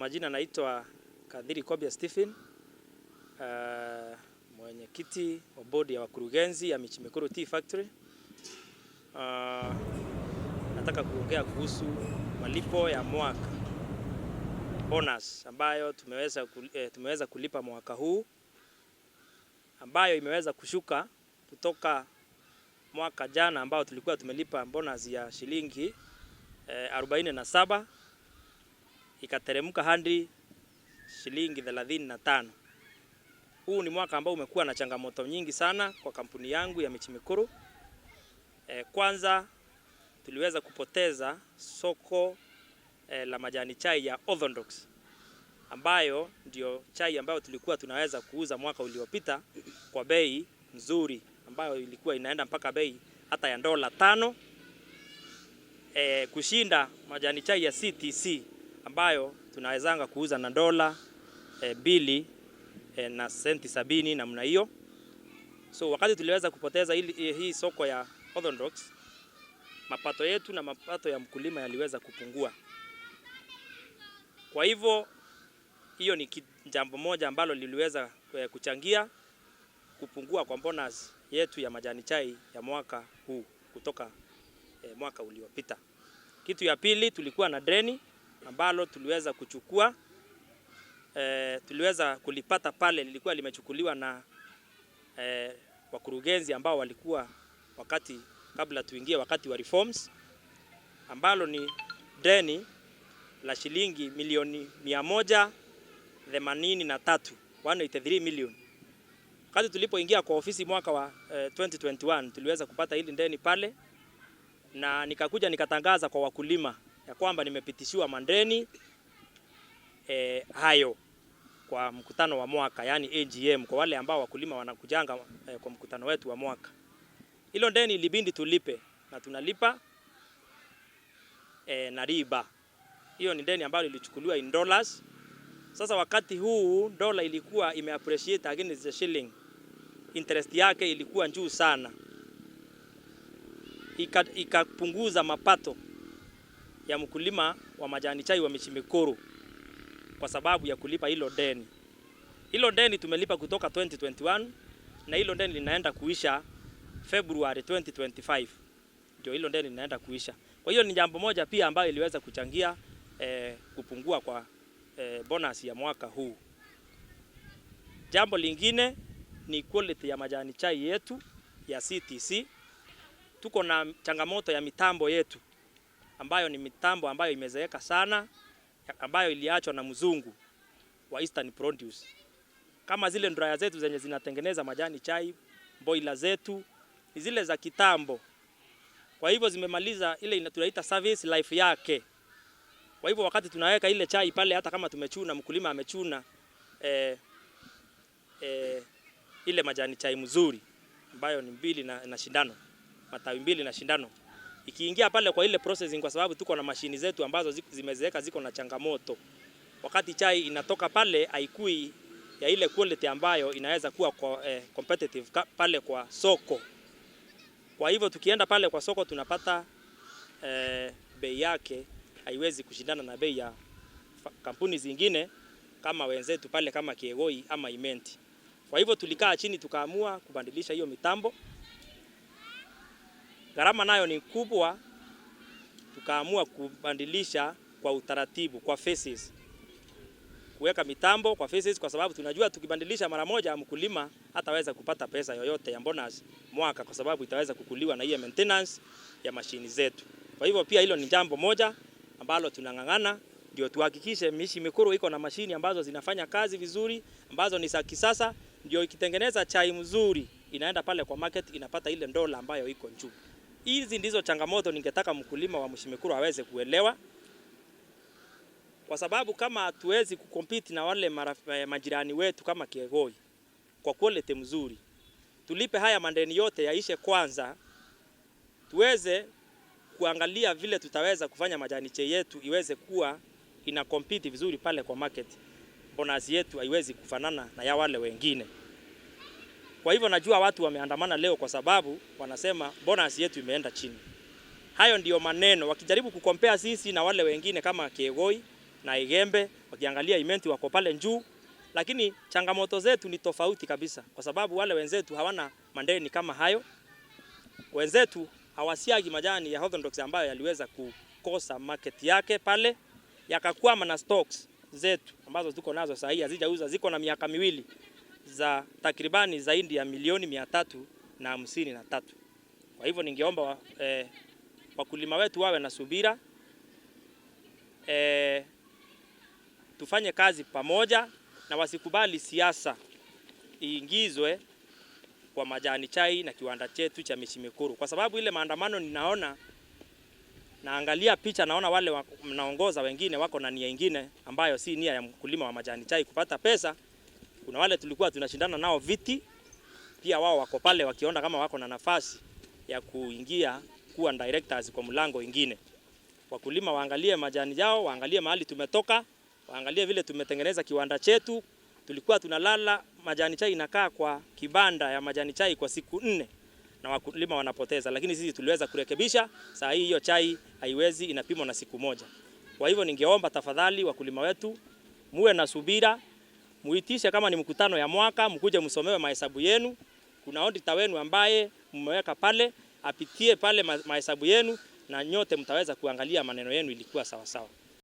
Majina naitwa Kadhiri Kobia Stephen, mwenyekiti wa bodi ya wakurugenzi ya Michimikuru Tea Factory. Nataka kuongea kuhusu malipo ya mwaka bonus ambayo tumeweza kulipa mwaka huu, ambayo imeweza kushuka kutoka mwaka jana ambao tulikuwa tumelipa bonus ya shilingi 47, ikateremka hadi shilingi 35. Huu ni mwaka ambao umekuwa na changamoto nyingi sana kwa kampuni yangu ya Michimikuru. Kwanza tuliweza kupoteza soko la majani chai ya Orthodox, ambayo ndio chai ambayo tulikuwa tunaweza kuuza mwaka uliopita kwa bei nzuri, ambayo ilikuwa inaenda mpaka bei hata ya $5, kushinda majani chai ya CTC ambayo tunawezanga kuuza na dola 2 na senti 70 namna hiyo. So wakati tuliweza kupoteza hii soko ya Orthodox, mapato yetu na mapato ya mkulima yaliweza kupungua. Kwa hivyo hiyo ni jambo moja ambalo liliweza kuchangia kupungua kwa bonus yetu ya majani chai ya mwaka huu kutoka mwaka uliopita. Kitu ya pili, tulikuwa na deni ambalo tuliweza kuchukua, tuliweza kulipata pale, lilikuwa limechukuliwa na wakurugenzi ambao walikuwa wakati kabla tuingie wakati wa reforms, ambalo ni deni la shilingi milioni 183, 183 million. Wakati tulipoingia kwa ofisi mwaka wa 2021 tuliweza kupata hili deni pale, na nikakuja nikatangaza kwa wakulima ya kwamba nimepitishiwa mandeni hayo kwa mkutano wa mwaka, yani AGM, kwa wale ambao wakulima wanakujanga kwa mkutano wetu wa mwaka. Hilo deni ilibidi tulipe na tunalipa na riba. Hiyo ni deni ambalo lilichukuliwa in dollars. Sasa wakati huu dola ilikuwa imeappreciate against the shilling, interest yake ilikuwa juu sana, ikapunguza mapato ya mkulima wa majani chai wa Michimikuru kwa sababu ya kulipa hilo deni. Hilo deni tumelipa kutoka 2021 na hilo deni linaenda kuisha February 2025. Ndio hilo deni linaenda kuisha. Kwa hiyo ni jambo moja pia ambayo iliweza kuchangia kupungua kwa bonus ya mwaka huu. Jambo lingine ni quality ya majani chai yetu ya CTC. Tuko na changamoto ya mitambo yetu ambayo ni mitambo ambayo imezeeka sana, ambayo iliachwa na mzungu wa Eastern Produce. Kama zile dryer zetu zenye zinatengeneza majani chai, boiler zetu ni zile za kitambo. Kwa hivyo zimemaliza ile tunaita service life yake. Kwa hivyo wakati tunaweka ile chai pale, hata kama tumechuna, mkulima amechuna ile majani chai mzuri ambayo ni mbili na shindano, matawi mbili na shindano, ikiingia pale kwa ile processing, kwa sababu tuko na mashini zetu ambazo zimezeeka, ziko na changamoto. Wakati chai inatoka pale haikui ya ile quality ambayo inaweza kuwa kwa, competitive pale kwa soko. Kwa hivyo tukienda pale kwa soko tunapata bei yake haiwezi kushindana na bei ya kampuni zingine kama wenzetu pale kama Kiegoi ama Imenti. Kwa hivyo tulikaa chini tukaamua kubadilisha hiyo mitambo. Gharama nayo ni kubwa, tukaamua kubadilisha kwa utaratibu, kwa phases. Kuweka mitambo kwa phases, kwa sababu tunajua tukibadilisha mara moja mkulima hataweza kupata pesa yoyote ya bonus mwaka, kwa sababu itaweza kukuliwa na hiyo maintenance ya mashini zetu. Kwa hivyo pia hilo ni jambo moja ambalo tunang'ang'ana ndio tuhakikishe Michimikuru iko na mashini ambazo zinafanya kazi vizuri, ambazo ni za kisasa, ndio ikitengeneza chai mzuri inaenda pale kwa market inapata ile dola ambayo iko juu. Hizi ndizo changamoto ningetaka mkulima wa Michimikuru aweze kuelewa, kwa sababu kama hatuwezi kucompete na wale majirani wetu kama Kiegoi kwa quality mzuri, tulipe haya mandeni yote yaishe kwanza, tuweze kuangalia vile tutaweza kufanya majani chai yetu iweze kuwa ina compete vizuri pale kwa market. Bonus yetu haiwezi kufanana na ya wale wengine. Kwa hivyo najua watu wameandamana leo kwa sababu wanasema bonus yetu imeenda chini. Hayo ndiyo maneno wakijaribu kucompare sisi na wale wengine kama Kiegoi na Igembe Wakiangalia Imenti wako pale juu, lakini changamoto zetu ni tofauti kabisa, kwa sababu wale wenzetu hawana madeni kama hayo. Wenzetu hawasiagi majani ya Orthodox ambayo yaliweza kukosa market yake pale, yakakwama na stocks zetu ambazo tuko nazo sasa hii hazijauza, ziko na miaka 2 za takribani zaidi ya milioni 353. Kwa hivyo ningeomba wakulima wetu wawe na subira, tufanye kazi pamoja na wasikubali siasa iingizwe kwa majani chai na kiwanda chetu cha Michimikuru, kwa sababu ile maandamano ninaona, naangalia picha naona wale mnaongoza wengine wako na nia ingine ambayo si nia ya mkulima wa majani chai kupata pesa. Kuna wale tulikuwa tunashindana nao viti, pia wao wako pale wakiona kama wako na nafasi ya kuingia kuwa directors kwa mlango ingine. Wakulima waangalie majani yao, waangalie mahali tumetoka, waangalie vile tumetengeneza kiwanda chetu. Tulikuwa tunalala majani chai inakaa kwa kibanda ya majani chai kwa siku 4 na wakulima wanapoteza, lakini sisi tuliweza kurekebisha. Saa hii hiyo chai haiwezi, inapimwa na siku moja. Kwa hivyo ningeomba tafadhali wakulima wetu muwe na subira, muitishe kama ni mkutano ya mwaka, mkuje msomewe mahesabu yenu. Kuna auditor wenu ambaye mmeweka pale, apitie pale mahesabu yenu na nyote mtaweza kuangalia maneno yenu ilikuwa sawa sawa.